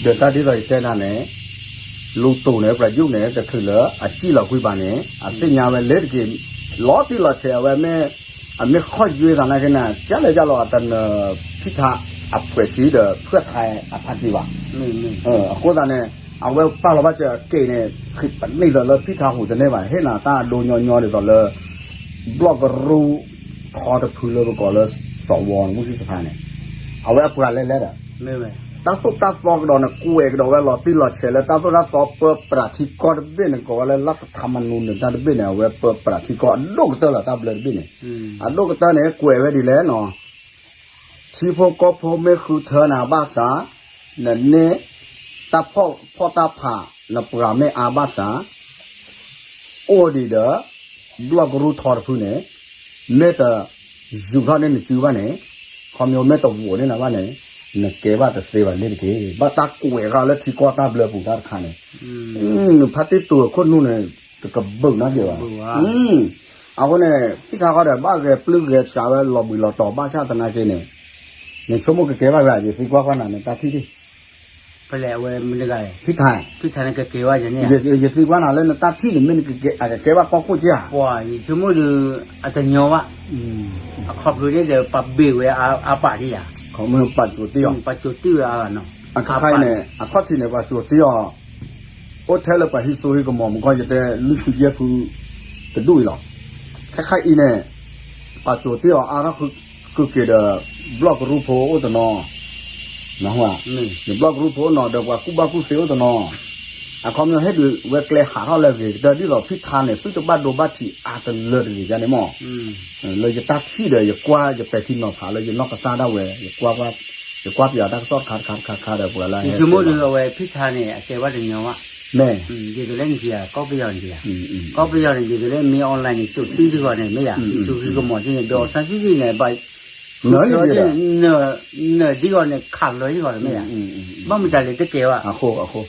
တၢ်ဒ်သိးယတဲနၤန့ၣ် လူၤတိာ်န့ၣ် ပှၤယုၢ်န့ၣ် တချုးလၢအစံၣ်လီၤကွံာ်ဘၣ်န့ၣ် အသ့ၣ်ညါဝဲလၢတက့ၢ် လီၤတံၢ်လီၤဆဲးအဝဲမ့ၢ် အမ့ၢ်ဃီၣ်ယွဲသးနာ်က့န့ၣ် ကၢ်လဲၣ်ကၢ်လီၤ အတနၢၤဖံထါအဖှဲးစံဒီး ဖှဲးထါအဖါတံၢ်ဘၣ်. အဃိသတးန့ၣ် အဝဲပာ်လီၤဘၣ်စၢၤအက့ၢ်န့ၣ် ဃ့ပနံာ်သိးလၢဖံထါဟူးတန့ၢ်ဘၣ် ဟ့ၣ်နၤတၢ်အဒိညီညီဒ်သိးလၢ ဘျီၣ်ကရူၢ်ထီတဖုလၢပကိးလၢ စီၤဝီၤမုၢ်ဟံၣ်စဖါန့ၣ် အဝဲအပှၤလဲၤလဲၤဒီး တၢ်သိၣ်တၢ်သီကဒီးန့ၣ် ကွဲးကဒီးဝဲလီၤတံၢ်လီၤဆဲးလၢတၢ်သိၣ်တၢ်သီပၢပြးထံကီၢ်တဘ့ၣ်န့ၣ် ကိးဝဲလၢလၢ်ကထါမနူန့ၣ်တၢ်တဘ့ၣ်န့ၣ် အဝဲပၢပြးထံကီၢ်အဒိၣ်ကတၢၢ်လီၤ တၢ်ဘျၢတဘ့ၣ်န့ၣ် အဒိၣ်ကတၢၢ်န့ၣ် ကွဲးဝဲဒ်လဲၣ်နီၤ ထံဖိကီၢ်ဖိမ့ၢ်ဃုထၢနၤဘၣ်ဆၣ် နန့ၢ်တၢ်ဖီၣ်ဖီၣ်တၢ်ဖး နပှၤမ့ၢ်အါဘၣ်ဆၣ် အိၣ်ဒံးဒီး ဘျီၣ်ကရူၢ်ထီတဖုန့ၣ် မ့ၢ်တယူာ်ထီၣ်န့ၢ်နစုဘၣ်န့ၣ် ခီဖျိမ့ၢ်တဝိးန့ၢ်နၤဘၣ်န့ၣ် နကဲဘၣ်တသ့ဘၣ်န့ၣ်တက့ၢ်. ဘၣ်တၢ်ကွဲးဃာ်လၢထံကီၢ်တၢ်ဘျၢပူၤတၢ်တခါန့ၣ် ဖါတံၢ်တူာ်ခိၣ်နူာ်န့ၣ် တကဘုးနီတက့ၢ်ဘၣ်. အဃိန့ၣ် ဖံထါဃီဒီး ဘၣ်ဂဲၤပျုၢ်ဂဲၤဆှးဝဲလီၤဘှံးလီၤတီၤ ဘၣ်ဆၣ်သနာ်က့န့ၣ် နဆိကမိၣ်ကကဲဘၣ်ဝဲ ယသံကွၢ်ကွၢ်နၤန့ၣ် တၢ်ထံၣ်ထံၣ် ဖဲလဲၣ်အဝဲမ့ၢ်တဂၤလဲၣ် ဖံထါ ဖံထါန့ၣ်ကကဲဘၣ်ယၤန့ၣ် ယသံကွၢ်နၤလၢနတၢ်ထံၣ်န့ၣ် မ့ၢ်နကကဲ အကကဲဘၣ်ကီၢ်ခိၣ်က့ဧါ ပှၤယဆိကမိၣ်ဒီး အတညီဘၣ် အခီဖျိန့ၣ်ဒီး ပှၤဘ့ၣ်ဝဲအါပာ်ဒံးယၤ ခီမ့ၢ်ပှၤကၠိၤတ့ၢ်အီၤ ပှၤကၠိၤတ့ၢ်ဝဲအါဂၤနီၤ အခါခါအံၤန့ၣ် အခီၣ်ထံးန့ၣ် ပှၤကၠိၤတ့ၢ်အီၤ အိၣ်ထဲလၢပှၤဟံးစိဟံးကမီၤ မ့ၢ်ကီၢ်ယတဲ လွံၢ်ဖုယဲၢ်ဖု တဒူၣ်အံၤလီၤ. ခဲခါအံၤန့ၣ် ပှၤကၠိၤတ့ၢ်အီၤအါထီၣ်ဃုက့ၤဒီး ဘျီၣ်ကရူၢ်ဖိအိၣ်တနီၤ နဘျီၣ်ကရူၢ်ဖိအိၣ်နီၤ ဒီးပှၤကူၣ်ဘၣ်ကူၣ်သ့အိၣ်တနီၤ အခီပညီဟ့ၣ်ဒုးဝဲကျဲဟးထီၣ်လၢအဂ့ၤကတၢၢ် ဒ်သိးဖံထါန့ၣ် သုတဘၣ်ဒိဘၣ်ထံးအါတလၢတဂ့ၤန့ၣ်မး လၢယတၢ်ထံၣ်ဒီး ယကွၢ်ယပဲာ်ထံနီၤဖးလၢယနီၢ်ကစၢ်ဒၣ်ဝဲ ယကွၢ်ပယီၤတၢ်ကစီၣ်တခါတခါတခါခါဒီးပှၤလၢ ယဆိကမိၣ်ဒီးအဝဲဖံထါန့ၣ် အကဲဘၣ်တညီဘၣ် မ့ၢ် ဒ်သိးလၢနက့ၤ ကီၢ်ပယီၤန့ၣ် ကီၢ်ပယီၤန့ၣ် ဒ်သိးလၢမ့ၢ် online န့ၣ် ကၠိၤတ့ၢ်တဂီၤန့ၣ် မ့ၢ်ယၤ ဟံးစိဟံးကမီၤတ့ၢ်န့ၣ် ဒီး အောင်ဆန်းစုကြည် န့ၣ် ဘၣ် နၢၤဒ်ဂီၤန့ၣ် ခးလၢဒ်ဂီၤန့ၣ် မ့ၢ်ယၤ ဘၣ်မတၤလဲၣ်တကဲဘၣ်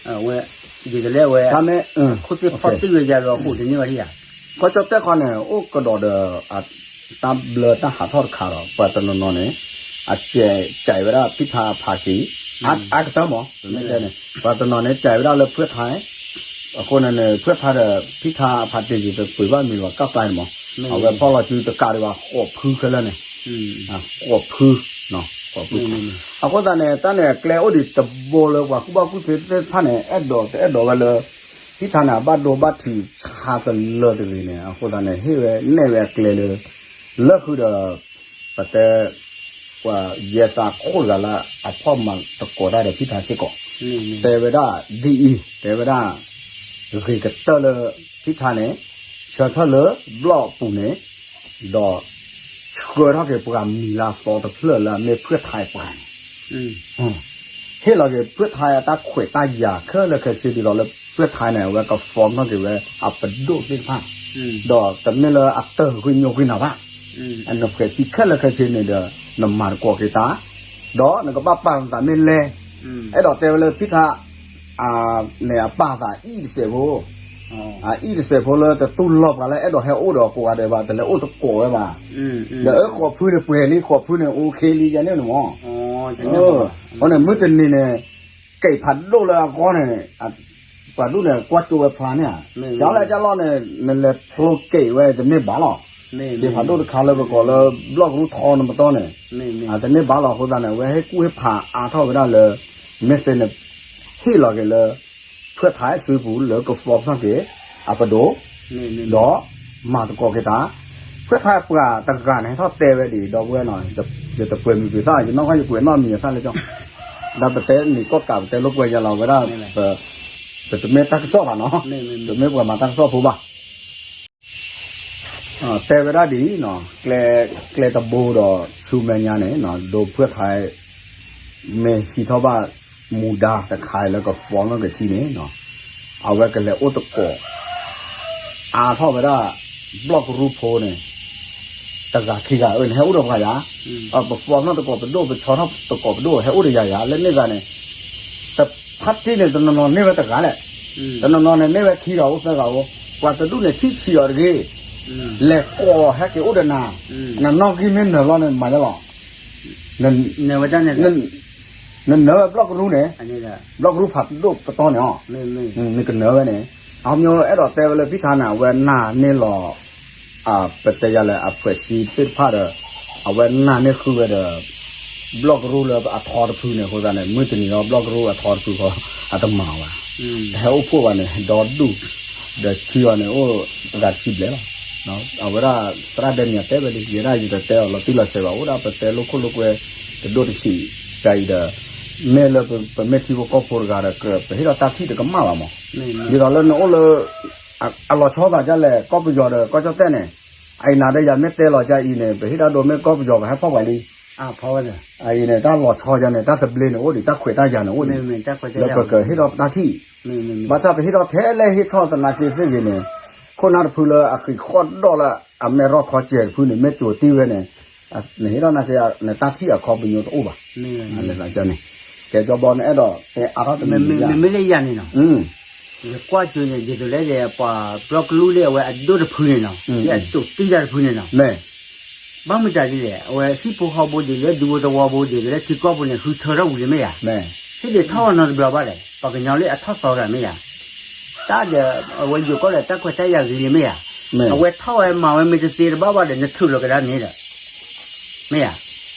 အဝဲ ဒ်သိးလၢအဝဲ ခိၣ်သ့ၣ်ဖီၣ်တ့ၢ်ဝဲယၤဒီးအဃိတန့ၢ်ဘၣ်ဒံးယၤ ကီၢ်ကၠီၣ်တဲၣ်ခီန့ၣ် အိၣ်ကဒီးဒီး တၢ်ဘျၢတၢ်ဟးထီၣ်တခါဒီး ပှၤတနီၤနီၤန့ၣ် အစဲးကဲးဝဲဒၣ်ဖံထါအဖါတံၢ် အါကတၢၢ်မး မ့ၢ်တဲန့ၣ် ပှၤတနီၤန့ၣ် ကဲးဝဲဒၣ်လၢဖှဲးထါ အဃိန့ၣ်န့ၣ် ဖှဲးထါဒီး ဖံထါအဖါတံၢ်က့ၤတပှ့ၤဘၣ်မံၤလီၤကၢ်ပျါန့ၣ်မး အဝဲဖီၣ်လီၤစုတကးဒံးဘၣ် ဃိးဖုခဲလၢာ်န့ၣ် ဃိးဖု ဃိးဖု အဃိသတးန့ၣ် တၢ်န့ၣ်အကျဲအိၣ်ဒံးတဘိလၢပှၤကူၣ်ဘၣ်ကူၣ်သ့သ့ၣ်တဖၣ်န့ၣ် အဲၣ်ဒိးတအဲၣ်ဒိးဝဲလၢ ဖံထါန့ၣ် အဘၣ်ဒိဘၣ်ထံးဆါတလၢတဂ့ၤန့ၣ် အဃိသတးန့ၣ် ဟ့ၣ်ဝဲနဲၣ်ဝဲအကျဲလၢ လၢဃုာ်ဒီး ပတဲ ပှၤယဲသးခိၣ်တဂၤလၢအဖီၣ်မၤသကိးတၢ်ဒီးဖံထါစ့ၢ်ကီး, တဲဝဲဒၣ်ဒ်အံၤ, တဲဝဲဒၣ် ဂ့ၤကတၢၢ်လၢဖံထါန့ၣ် ဆၢထၢၣ်လၢဘျီၣ်အပူၤန့ၣ်, ဒီးဆှၢထီၣ်က့ၤပှၤမံၤလၢအသီတဖျၢၣ်လၢအမ့ၢ်ဖုၣ်ထါအပှၤန့ၣ် ဟ့ၣ်လီၤက့ၤဖုၣ်ထါအတၢ်ခွဲးတၢ်ယာ်ခဲလၢာ်ခဲဆ့ဒ်သိးလၢဖုၣ်ထါန့ၣ် အဝဲက form ထီၣ်က့ၤဝဲအပဒိၣ်သ့ၣ်တဖၣ်, ဒီးတမ့ၢ်လၢအတၢၢ်ဂ့ၢ်ညိကွံာ်နၤဘၣ်, အနဖှဲးစံခဲလၢာ်ခဲဆ့န့ၣ်ဒီး နမၤသကိးက့ၤတၢ်, ဒီးနကဘၣ်ပာ်နသးမ့ၢ်လဲၣ်, အဲၣ်ဒိးတဲဝဲလၢဖုၣ်ထါ န့ၣ်အပာ်သးအံၣ်တစဲးဖိ အအံၣ်တစဲးဖိလၢတတူၢ်လိာ်ပှၤလၢအဲၣ်ဒိးဟဲအိၣ်ဒီးကိးဂၤဒဲးဘၣ် တလဲၤအိၣ်သကိးဝဲဘၣ်, ဒီးအဃိးဖုန့ၣ်ပှဲၤလံ ဃိးဖုန့ၣ် OK လံယဲန့ၣ်မး, အဃိန့ၣ်မုၢ်တနံၤန့ၣ် ကဲးဖးဒိၣ်လၢအဂီၢ်န့ၣ် ပှၤဒူၣ်န့ၣ် ကွၢ်ကၠိဝဲဖျါန့ၣ်ဧါ, ကၠီလဲၣ်ကၠီလီၢ်န့ၣ် နလဲၤဖျိကဲးဝဲတမ့ၢ်ဘၣ်လီၤ, ကဲးဖးဒိၣ်တခါလၢပကိးလၢဘျီၣ်ကရူၢ်ထီနပတီၢ်န့ၣ်, တမ့ၢ်ဘၣ်လီၤအဃိသတးန့ၣ် အဝဲဟ့ၣ်ကူၣ်ဟ့ၣ်ဖးအါထီၣ်ဝဲဒၣ်လၢ မ့ၢ်သ့န့ၣ် ဟ့ၣ်လီၤက့ၤလၢ ဖုၣ်ထါအစုပူၤလၢက form ထီၣ်က့ၤ အပဒိၣ် ဒီးမၤသကိးက့ၤတၢ်, ဖုၣ်ထါပှၤတဂၤန့ၣ် ဟဲထီၣ်တဲဝဲဒ်အံၤ ဒီပုၢ်ဝဲၢ်နီၤ, ယတပှဲၤမံၤပှဲၤသၣ် ယနီၢ်ကီၢ်ယကွဲးနီၣ်မံၤအသၣ်လၢကၠီ, ဒီးပတဲနံၤကီၢ်ကး ပတဲလိာ်ကွဲယၤလီၤဝဲဒၣ်, ပတမ့ၢ်တၢ်ကစီၣ်ဘၣ်နီၤ, ပတမ့ၢ်ပှၤမၤတၢ်ကစီၣ်ဖိဘၣ် တဲဝဲဒၣ်ဒ်အံၤ, ကျဲတဘိဒီးဆူမဲာ်ညါန့ၣ် ဒိဖုၣ်ထါ မ့ၢ်ဟံးထီၣ်ဘၣ်မူဒါတခါလၢက form ထီၣ်က့ၤထံန့ၣ်, အဝဲကလဲၤအိၣ်သကိး အါထီၣ်ဝဲဒၣ် ဘျီၣ်ကရူၢ်ဖိန့ၣ် တဂၤခံဂၤအၢ နဟဲအိၣ်ဒီးပှၤယၤ, ပ form ထီၣ်သကိးပဒိၣ် ပဆီထီၣ်သကိးပဒိၣ် ဟဲအိၣ်ဒီးယၤယၤ လၢန့ၣ်ဂၤန့ၣ် တဖါတံၢ်န့ၣ် တနီၤနီၤန့ၢ်ဝဲတဂၤလဲၣ်, တနီၤနီၤန့ၣ် န့ၢ်ဝဲခံဂၤအိၣ်သၢဂၤအိၣ်, ပှၤတဒူၣ်န့ၣ် ထံၣ်ဆံးအီၤတဂ့ၤ, လဲၤကိးဟဲက့ၤအိၣ်ဒီးနၤ, နနီၣ်ဂံၢ်မ့ၢ်နၢၤလီၤန့ၣ် မၤယလီၤ နနၢၤဝဲဘျီၣ်ကရူၢ်န့ၣ်, ဘျီၣ်ကရူၢ်ဖးဒိၣ်ပတီၢ်န့ၣ်အီၤ, နကနၢၤဝဲန့ၣ်, အမ့ၢ်အဲၣ်ဒိးတဲဝဲလၢဖံထါန့ၣ် အဝဲနာ်န့ၢ်လီၤ ပတဲယၤလဲၣ် အဖှဲးစံသ့ၣ်တဖၣ်ဒီး အဝဲနာ်န့ၢ်ဃုဝဲဒီး ဘျီၣ်ကရူၢ်လၢအထီတဖုန့ၣ် အဃိသတးန့ၣ် မုၢ်တနံၤဒီးဘျီၣ်ကရူၢ်အထီတဖုဃီ အတမၤအီၤဘၣ်, တဟဲအိၣ်ဖှိၣ်ဘၣ်န့ၣ် ဒီဒူၣ် ဒီးထံအီၤန့ၣ် အိၣ်အဂၤတဆံဘျဲၣ်လီၤ. အဝဲဒၣ်သရၣ်ဒဲမံၤတဲဝဲလံ ယဲဒၣ်ယတတဲအီၤလီၤတံၢ်လီၤဆဲးဘၣ် အိၣ်ဒၣ်ပတဲလိာ်ခိၣ်လိာ်ကွဲ တဒိၣ်တဆံး တၢ်အံၤဒီး မ့ၢ်လၢပမ့ၢ်ထံဖိကီၢ်ဖိတဂၤဒီး ပဟ့ၣ်ဒီးတၢ်ထံၣ်တကမၣ်ဘၣ်မး, ဒ်သိးလၢနအိၣ်လၢ အလီၤဆီသးဒ်လဲၣ် ကီၢ်ပယီၤဒီးကီၢ်ကၠီၣ်တဲၣ်န့ၣ်, အအံၤနၤဒီးယၤမ့ၢ်တဲလီၤကါအံၤန့ၣ် ပဟ့ၣ်တၢ်ဒိးမ့ၢ်ကီၢ်ပယီၤပဟဲဖီၣ်ပှၤလံ, အအံၤန့ၣ် တၢ်လီၤဆီယၤန့ၣ် တၢ်သဘျ့န့ၣ်အိၣ်ဒံး တၢ်ခွဲးတၢ်ယာ်န့ၣ်အိၣ်ဒံး လၢပကဟ့ၣ်ဒီးတၢ်ထံၣ်, ဘၣ်ဆၣ်ပဟ့ၣ်ဒီးထဲလဲၣ်ဟ့ၣ်ထီၣ်သနာ်က့သ့ၣ်ဂ့ၤန့ၣ်, ခိၣ်နၢ်တဖုလၢအဃံးဃီၣ်ဒီၣ်လၢအမဲာ်ရီၣ်ခီစဲးတဖုန့ၣ် မ့ၢ်ကၠိၤတံၢ်ဝဲန့ၣ်, နဟ့ၣ်ထီၣ်နာ်က့ နတၢ်ထံၣ်အခီပညီတအိၣ်ဘၣ်, န့ၣ်, ကဲကၠီဘီနအဲၣ်ဒိးတဲအါထီၣ်တမံၤ, မ့မ့ၢ်လၢယၤန့ၣ်နီၤ, ယကွၢ်ကၠိၤန့ၣ် ဒ်သိးလၢပှၤဘျီၣ်ကရူၢ်လၢအဝဲအဒိၣ်တဖုန့ၣ်နီၤ, လၢအကၠိၤတံၢ်တၢ်တဖုန့ၣ်နီၤ ဘၣ်မတၤဒ်လဲၣ် အဝဲဟံၣ်ဖိဃီဖိဒ်လဲၣ် ဒူဖိသဝီဖိဒ်သိးလၢထံကီၢ်ဖိန့ၣ် ဃုထၢထီၣ်ဝံၤလံမ့ၢ်ဧါ, ဟ့ၣ်ဒုးထီၣ်ဝဲနီတဘျီဘၣ်လဲၣ် ပှၤကညီလၢအထီၣ်သီတဂၤမ့ၢ်ဧါ, တၢ်ဒီး အဝဲယိၤကီၢ်ဒီးတၢ်ခွဲးတၢ်ယာ်ဂ့ၤလံမ့ၢ်ဧါ, အဝဲထီၣ်ဝဲမၤဝဲမ့ၢ်တသ့တဘၣ်ဘၣ်ဒီး နထုးလီၤကဒါန့ၣ်ဒီး မ့ၢ်ဧါ,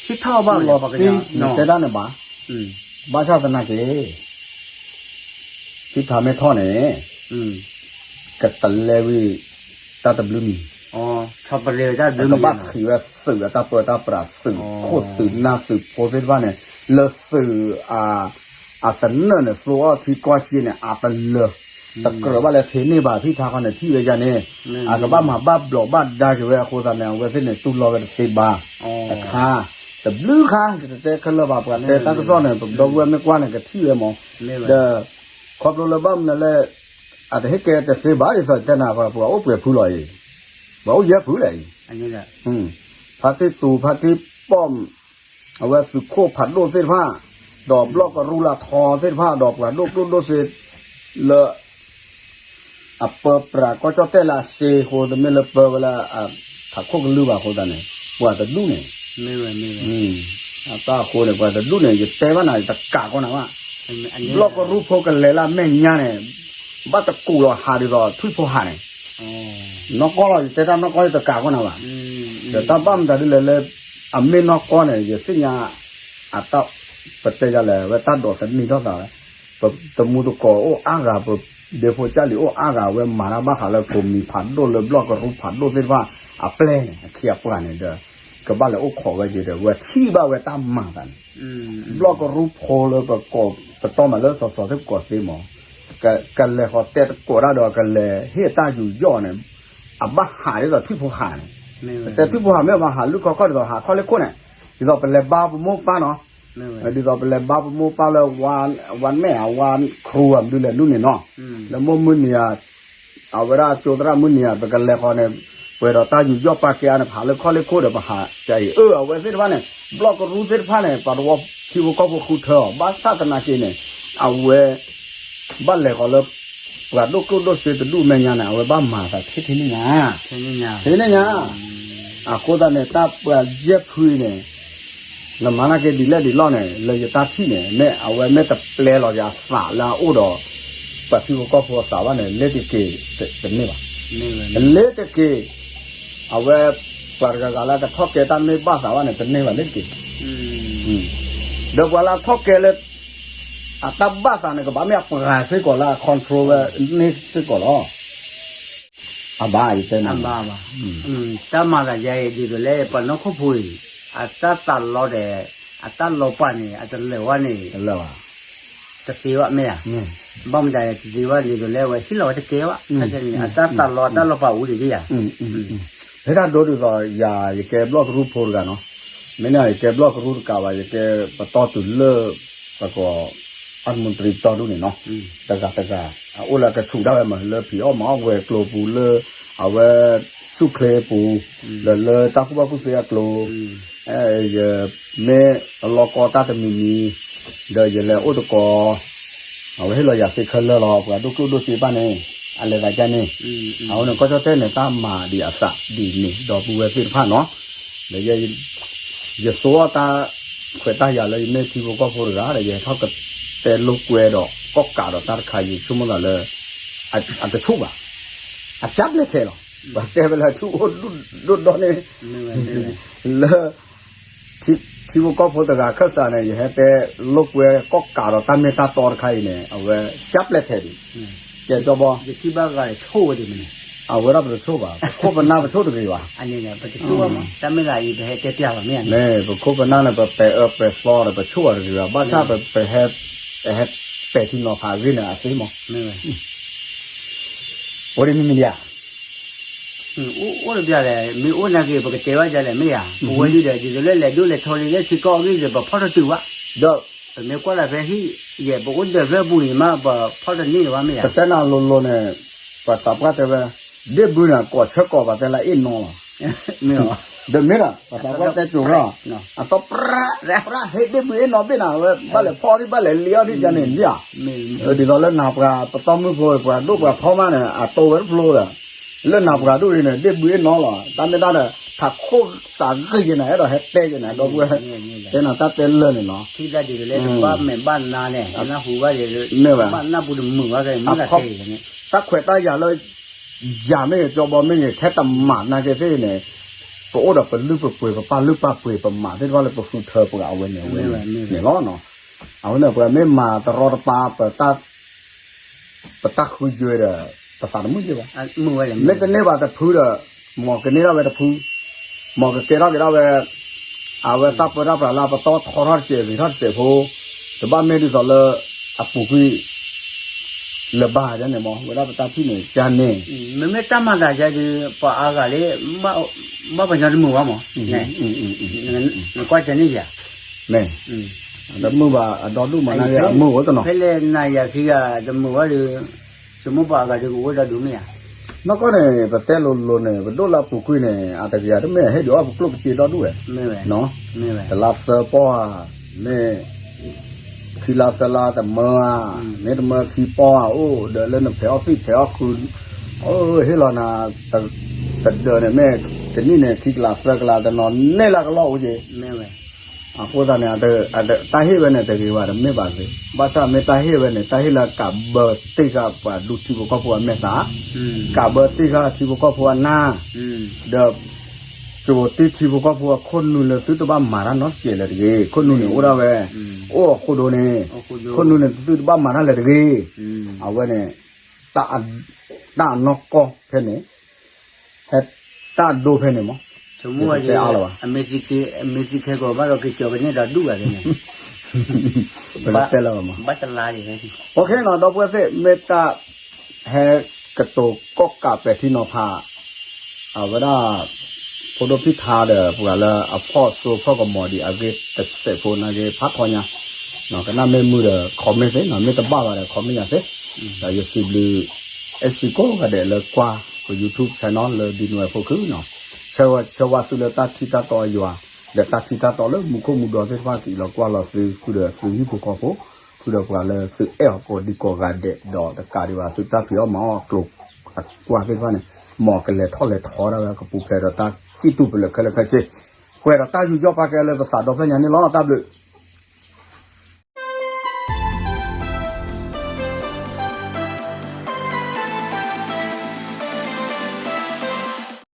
ဟ့ၣ်ထီၣ်ဘၣ်ဝဲလၢပှၤကညီ တဲတၢ်န့ၣ်ဘၣ်, ဘၣ်ဆၣ်သနာ်က့ ဖံထါမ့ၢ်ထီၣ်န့ၣ် ကတလဲဝံၤ တၢ်တဘျုးမံၤ, ကဘၣ်ထံးဝဲသုးအတၢ်ပၢတၢ်ပြး သုးခိၣ်သုးနၢ်သုးဖိသ့ၣ်တဖၣ်န့ၣ် လၢသုး အသနၢၣ်န့ၣ် သိအီၣ်ထံကီၢ်စ့န့ၣ် အတလၢာ် တကြၢးဘၣ်လဲၤထံးန့ၢ်ဘၣ် ဖံထါခီန့ၣ် ထံၣ်ဝဲယၤန့ၣ် အကဘၣ်မၤဘၣ်ဘျီးဘၣ်ဒါက့ၤဝဲအဃိသတးန့ၣ် အဝဲသ့ၣ်န့ၣ် တူၢ်လိာ်ဝဲတသ့ဘၣ် တခါ တဘျုးခါ ယတတဲခဲလၢာ်ဘၣ် ပှၤတဲတၢ်ကစီၣ်န့ၣ် ပဒီပုၢ်ဝဲၢ်မ့ၢ်ကွၢ်န့ၣ် ကထံၣ်ဝဲမး ဒီး ခီဖျိလၢဘၣ်မနုၤလဲၣ် အတဟ့ၣ်ကဲတသ့ဘၣ် ဒ်သိးတဲနၤ ပှၤအိၣ်ပှဲၤဖုလီၤအံၤ ပှၤအိၣ်ယဲၢ်ဖုလဲၣ်အံၤ ဖါတံၢ်တူၤ ဖါတံၢ်ပီၣ် အဝဲသုးခိၣ်ဖးဒိၣ်သ့ၣ်တဖၣ် ဒီးဘျီၣ်ကရူၢ်လၢထီသ့ၣ်တဖၣ် ဒီးပှၤဒိၣ်ကျိၣ်ဒိၣ်စ့ လၢ အပၢပြးကီၢ်ကၠီၣ်တဲၣ်လၢအစ့အဃိ တမ့ၢ်လၢပၢဝဲလၢ ထးခိၣ်ကလုၢ်ဘၣ်အဃိသတးန့ၣ် ပှၤတဒူၣ်န့ၣ် အတၢ်အဃိန့ၣ် ပှၤတဒူၣ်န့ၣ် ယတဲဘၣ်နၤ ယတကးကီးနၤဘၣ် ဘျီၣ်ကရူၢ်ဖိကလဲၤလၢအမဲာ်ညါန့ၣ် ဘၣ်တကူးလီၤဟးဒ်သိးထွံၣ်ဖိဟးန့ၣ် နီၢ်ကီၢ်လီၤ ယတဲတၢ်နီၢ်ကီၢ် ယတကးကီးနၤဘၣ် ဒီးတၢ်ဘၣ်မတၤဒ်လဲၣ်လၢ အမ့ၢ်နီၢ်ကီၢ်န့ၣ် ယသ့ၣ်ညါ အတၢ် ပတဲယၤလဲၣ် ဝဲတၢ်ဒိးသန့ၤထီၣ်သးဝဲ ပတမူတကိးအိၣ်အါဂၤ ပဒ့ဖိကၢ်လံၤအိၣ်အါဂၤ အဝဲမၤတၢ်ဘၣ်ဃးလၢကိးမံၤဖးဒိၣ်လၢဘျီၣ်ကရူၢ်ဖးဒိၣ်သ့ၣ်တဖၣ် အပျဲၢ်န့ၣ် အခ့အပှၤန့ၣ်ဒီး ကဘၣ်လဲၤအိၣ်ခိးဝဲက့ၤဒီး ဝဲထံၣ်ဘၣ်ဝဲတၢ်မၤသးန့ၣ်, ဘျီၣ်ကရူဖိလၢပကိး ပတီၢ်မးလၢစီၤစီၤသ့ၣ်ပကိးသ့မး, ကလဲၤဃီၤတဲတကိးတၢ်ဒီး ကလဲၤဟ့ၣ်တၢ်ယူးယီၣ်န့ၣ်, အဘၣ်ဟးဒ်သိးထွံၣ်ဖိဟးန့ၣ်, ပတဲထွံၣ်ဖိဟးမ့ၢ်ဘၣ်ဟးလုၢ်ခီၣ်ခီၣ်ဒ်သိးဟးခီၣ်လ့ၢ်ခိၣ်န့ၣ်, ဒ်သိးပလဲၤဘါပမိၢ်ပၢ်နီၤ, ဒ်သိးပလဲၤဘါပမိၢ်ပၢ်လၢ ဝါမဲာ်ဧါ ဝါခရူဧါ မနုၤလဲၣ်ဒ်န့ၣ်နီၤ, လၢမိၢ်မုၢ်နံၤဧါ အဝဲဒၣ်ကၠိသရၣ်မုၢ်နံၤဧါ ပကလဲၤဃီၤန့ၣ်, ပှဲၤဒီးတၢ်ယူးယီၣ်ပာ်ကဲအါန့ၣ် ပဟးလၢခီၣ်လ့ၢ်ခိၣ်ဒီးပဟးကအံၤ အၢ အဝဲသ့ၣ်တဖၣ်န့ၣ် ဘျီၣ်ကရူသ့ၣ်တဖၣ်န့ၣ် ပှၤတဝီထံဖိကီၢ်ဖိဃုထၢအီၤ ဘၣ်ဆၣ်သနာ်က့န့ၣ်, အဝဲ ဘၣ်လဲၤဃီၤလၢ ပှၤဒိၣ်ကျိၣ်ဒိၣ်စ့တဒူၣ်မဲာ်ညါန့ၣ် အဝဲဘၣ်မၤသးထဲထဲန့ၣ်ညါ, ထဲန့ၣ်ညါ, အဃိသတးန့ၣ် တၢ်ပှၤယဲၢ်ဖုအံၤန့ၣ် နမၤနာ်က့ဒ်လဲၣ်ဒ်လဲၣ်န့ၣ် လၢယတၢ်ထံၣ်န့ၣ် မ့ၢ်အဝဲမ့ၢ်တပျဲလီၤက့ၤအသးလၢအအိၣ်ဒီး ပှၤထံဖိကီၢ်ဖိအသးဘၣ်န့ၣ် လ့ၤတက့ၤတန့ၢ်ဘၣ်. လ့ၤတက့ၤ, အဝဲ ပှၤတဂၤဂၤလၢကထီၣ်ကဲတၢ်မ့ၢ်ဘၣ်သးဘၣ်န့ၣ် တန့ၢ်ဘၣ်လ့ၤတက့ၤ, ဒီးပှၤလၢအထီၣ်ကဲလၢ အတၢ်ဘၣ်သးန့ၣ် ကဘၣ်မ့ၢ်အပှၤစ့ၢ်ကီးလၢအ control ဝဲန့ၢ်စ့ၢ်ကီးလီၤ. အဘၣ်ယတဲနၤ, တၢ်မၤသးယါအံၤဒ်သိးလၢပှၤနီၢ်ခိၣ်ဖိအံၤ အတၢ်သးလီဒီး အတၢ်လီၤပာ်န့ၣ် အတလၢာ်ဝဲန့ၣ် တသ့ဘၣ်မ့ၢ်ဧါ, ဘၣ်မတၤတသ့ဘၣ်ဒ်သိးလၢအဝဲဟ့ၣ်လီၤဝဲတကဲဘၣ်, အတၢ်သးလီတၢ်လီၤပာ်အိၣ်ဒံးဧါ, ဖဲတၢ်ဒိဒ်သိးယၤ ယကဲဘျီၣ်ကရူဖိတဂၤနီၤ, မ့ၢ်န့ၣ်ယကဲဘျီၣ်ကရူတကးဘၣ် ယကဲပတီၢ်တုၤလၢ ပကိး အမူတရံပတီၢ်ဒူၣ်န့ၣ်နီၤ, တဂၤတဂၤ အအိၣ်လၢကဆူးဒၣ်ဝဲမးလၢဖံးအီၣ်မၤအီၣ်ဝဲၤကျိၤပူၤလၢ အဝဲဆူၣ်ချ့ပူၤ, ဒီးလၢတၢ်ကူၣ်ဘၣ်ကူၣ်သ့အကျိၤ, ယမ့ၢ်အလီၤကီတၢ်တမံၤမံၤ, ဒီးယလဲၤအိၣ်သကိး အဝဲဟ့ၣ်လီၤယၤသ့ခဲလၢာ်လီၤ ပှၤဒိၣ်ကျိၣ်ဒိၣ်စ့ဘၣ်န့ၣ်, အလဲၤသးဒ်န့ၣ်, အဃိန့ၣ် ကီၢ်ကၠီၣ်တဲၣ်န့ၣ် တၢ်မၤဒံးအသးဒ်န့ၣ် ဒီပုၢ်ဝဲၢ်သ့ၣ်တဖၣ်နီၤ, ဒီး ယသိအီၣ်တၢ်ခွဲးတၢ်ယာ်လၢယမ့ၢ်ထံဖိကီၢ်ဖိတဂၤဒီး ယဟဲထီၣ်ကတဲလိာ်ကွဲဒီးကီၢ်ကးဒီးတၢ်တခါ ယဆိကမိၣ်သးလၢ အတဆူၣ်ဘၣ်, အကၢ်ဘျဲၣ်ထဲလီၤ, ပှၤတဲဝဲလၢဆူၣ်အိၣ်ဒိၣ်ဒိၣ်ဒိၣ်န့ၣ်, လၢ ထံဖိကီၢ်ဖိတဂၤခၢၣ်စးန့ၣ် ယဟဲတဲလိာ်ကွဲကီၢ်ကးဒီးတၢ်မ့ၢ်တၢ်တီတခါအံၤန့ၣ် အဝဲကၢ်ဘျဲၣ်ထဲဒံး, ကဲကၠီဘီ အဝဲဒၣ်ပတဆိၣ်ဘၣ်, ပခိၣ်ပနၢ်ပဆိၣ်တဂ့ၤဘၣ်, မ့ၢ်ပခိၣ်ပနၢ်န့ၣ် ပပဲာ်အၢပဲာ်သီဒီး ပဆိၣ်အီၤတဂ့ၤဘၣ်, ဘၣ်ဆၣ်ပဟဲ ပဟဲပဲာ်ထံနီၤဖးအဂ့ၢ်န့ၣ် အသ့မး, အိၣ်ဒ်မ့မ့ၢ်ဒံးဧါ, အိၣ်တဘျီလဲၣ်, မ့ၢ်အိၣ်နာ်က့ ပကတဲဘၣ်ဒ်လဲၣ်မ့ၢ်ဧါ, ပဝဲဒုဒီး ဒ်သိးလၢလဲၤဒိၣ်လဲၤထီလၢယဲၢ်ထံကီၢ်အဂ့ၢ်ဒီး ပဖီၣ်တတုၤဘၣ်, ဒီး ပမ့ၢ်ကွၢ်လၢဖဲဟံၣ်ယဲၢ် ပအိၣ်ဒၢးဖျၢၣ်ပူၤအံၤမး ပဖီၣ်တန့ၢ်ဘၣ်မ့ၢ်ဧါ, ပတဲနၤလိၤလိၤန့ၣ်, ပှၤသးပှၢ်တဲဝဲ, ဒ့ၣ်ဘုန့ၣ် ကိးဆၢကိးပှၤတဲလၢအ့ၣ်နီလီၤ, ဒီးမ့ၢ်ဒီး ပှၤသးပှၢ်တဲကိၤဝဲလီၤ, အသီပြၢ ပြၢ ဟ့ၣ်ဒ့ၣ်ဘုအ့ၣ်နီဘ့ၣ်နၤဝဲ ဘၣ်လဲၤဖီၣ်ဒံးဘၣ်လဲၤလံအီၣ်ဒံးယၤန့ၣ်လံဧါ, ဒ်သိးလၢနၤပှၤပတီၢ်မုၢ်ဖိ ပှၤဒိၣ်ပှၤထီမးန့ၣ် အတိဝဲတဖျိဒီး လၢနၤပှၤဒိၣ်အံၤန့ၣ် ဒ့ၣ်ဘုအ့ၣ်နီလီၤ, တၢ်မ့ၢ်တၢ်ဒီး ထးခိၣ်သးဂ့ၤယဲနၤ အဲၣ်ဒိးဟဲတဲယဲနၤ ဒီပုၢ်ဝဲၢ်, တဲနၤတၢ်တဲလၢာ်န့ၣ်လီၤ, ထံၣ်ဘၣ်ဒ်သိးလၢတဘၣ်မဲာ်ဘၣ်နါန့ၣ် နၢ်ဟူဘၣ်ဒ်သိး မ့ၢ်ဘၣ် ဘၣ်နၢ်ပူၤတမုာ်ဘၣ်ကဲ မ့ၢ်လၢတဲန့ၣ် တၢ်ခွဲးတၢ်ယာ်လၢ ယၤမ့ၢ်ဂ့ၤ ကၠီဘီမ့ၢ်ဂ့ၤ ထဲတမၤနာ်က့သ့ၣ်န့ၣ် ပအိၣ်ဒီးပလုၢ်ပပှ့ၤ ပပာ်လုၢ်ပာ်ပှ့ၤ ပမၤသ့ၣ်တဖၣ်လၢပဃုထၢပှၤအဝဲန့ၣ်ဝဲန့ၣ်လီၤ. အဃိန့ၣ် ပှၤမ့ၢ်မၤတရီတပါ ပတၢ်ဃုယွဲဒီး ပသးတမုာ်ယဲဘၣ်. မ့ၢ်တန့ၢ်ဘၣ်တဖုဒီး မ်ကန့ၢ်ထီၣ်က့ၤဒၣ်ဝဲတဖု, မ်ကကဲထီၣ်က့ၤဒၣ်ဝဲ အဝဲတၢ်ပၢတၢ်ပြးလၢပတီၢ်ထီထီၣ်တစဲးဂ့ၤထီၣ်တစဲးဖိ, တဘၣ်မ့ၢ်ဒ်သိးလၢ အပူၤကွံာ် လၢၤဘၣ်ဒ်န့ၣ်မး ဝဲဒၣ်ပတၢ်ထံၣ်န့ၣ် ကန့ၣ် မ့မ့ၢ်တၢ်မၤသးယါဒီး ပှၤအါဂၤလံ ဘၣ်ပှၤညီတမုာ်ဘၣ်မး, နကွၢ်ကန့ၣ်ယၤ, မ့ၢ် တမုာ်ဘၣ်အဒီဒူၣ်မး နဂ့ၢ်အမုာ်အိၣ်တနီၤ, ဖဲလဲၣ်နၤယၤခံဂၤတမုာ်ဘၣ်ဒီး ဆိကမိၣ်ပှၤအါဂၤဒီးကအိၣ်ဒီဒူၣ်မ့ၢ်ဧါ. နီၢ်ကီၢ်န့ၣ် ပတဲလိၤလိၤန့ၣ် ပဒိၣ်လၢအပူၤကွံာ်န့ၣ် အတဂ့ၤဧါ တမ့ၢ်ဟ့ၣ်ဒုးအီၣ်ပကျိၣ်ပစ့ဒီဒူၣ်ဝဲ, တလါသၢပီၢ်ဧါ, မ့ၢ် ခံလါသၢလါတမၢဧါ, မ့ၢ်တမၢခံပီၢ်ဧါ အိၣ်ဒီးလၢနဖဲးအီၣ်သံၣ်ဖဲးအီၣ်ခု, အိၣ်ဟ့ၣ်လီၤနၤ တဒၢးန့ၣ် မ့ၢ်တနံၣ်န့ၣ် ခံကလးသၢကလးတနီၤန့ၢ်လၢကလီၢ်အိၣ်က့ၤ အဃိသတးန့ၣ် တၢ်ဟ့ၣ်ဝဲန့ၣ် တဂ့ၤဘၣ် တမ့ၢ်ဘၣ်သ့, ဘၣ်ဆၣ်မ့ၢ်တၢ်ဟ့ၣ်ဝဲန့ၣ် တၢ်ဟ့ၣ်လၢကးဘၢတ့ၢ်ဃာ်ပှၤဒူထံဖိကီၢ်ဖိအမဲာ်သး, ကးဘၢတ့ၢ်ဃာ်ထံဖိကီၢ်ဖိအနၢ်, ဒီး ကၠိၤတ့ၢ်ထံဖိကီၢ်ဖိအခိၣ်နူာ်လၢသုတဘၣ်မၤတၢ်နီတစဲးလၢၤတဂ့ၤ, ခိၣ်နူာ်န့ၣ်အိၣ်ဒၣ်ဝဲ, အိၣ်အဃိဒိၣ်န့ၣ်, ခိၣ်နူာ်န့ၣ်သုတဘၣ်မၤတၢ်လၢၤတဂ့ၤ, အဝဲန့ၣ် တၢ်အနီၢ်ကီၢ်ဖဲန့ၣ် ဟဲတၢ်ဒိဖဲန့ၣ်မး, မ့ၢ်တဲအါလီၤဘၣ်, အမ့ၢ်သံခဲကီးဘၣ်ဒီး ကကၠီၤကန့ၢ်ဒီးဒူၣ်ဂၤန့ၣ်, ပတဲလၢၤဘၣ်မး, ဘၣ်တလါ, OK နီၤ ဒီပုၢ်ဝဲၢ်သ့ၣ် မ့ၢ်တၢ် ဟဲကတိၤကီၣ်ကးပဲာ်ထံနီၤဖး အဝဲဒၣ် ဖိဒိၣ်ဖံၣ်ထါဒီး ပှၤလၢအဖီၣ်စိဖီၣ်ကမီၤဒံးအဂ့ၢ်တစဲးဖိနာ်က့ ဖးထီညါ, ကနၣ်မ့ၢ်မုာ်ဒီး comment သ့နီၤ, မ့ၢ်တဘၣ်ဘၣ်ဒီး comment ယၤသ့, ဒီးယစံးဘျုး FC ကိးဂၤဒဲးလၢကွၢ်ပ YouTube channel လၢ Benue ဖိခုနီၤ, ဆၢဂ့ၤဆၢဝါသုလၢတၢ်ထံတၢ်တီအယွၤ, ဒီးတၢ်ထံတၢ်တီလၢမူခိၣ်မူဒီသ့ၣ်တဖၣ် ကအံးလီၤကွၢ်လီၤသု ဃုာ်ဒီးသုဟံၣ်ဖိဃီဖိ, ဃုာ်ဒီးပှၤလၢသုအဲၣ်အီၤကိးဒံကိးဂၤဒဲး ဒီးတကးဒံးဘၣ်သုတၢ်ဖံးအီၣ်မၤအီၣ်ကျိၤအကွၢ်သ့ၣ်တဖၣ်န့ၣ်, မ်ကလဲၤထီၣ်လဲၤထီဒၣ်ဝဲကပူၤဖျဲးဒီးတၢ်စံၣ်တူၢ်ပလၢၢ်ခဲလၢာ်ခဲဆ့, ကွဲးဒီးတၢ်ယူးယီၣ်ပာ်ကဲလၢပသးဒီဖျၢၣ်ညါန့ၣ်လီၤ. တၢ်ဘျုး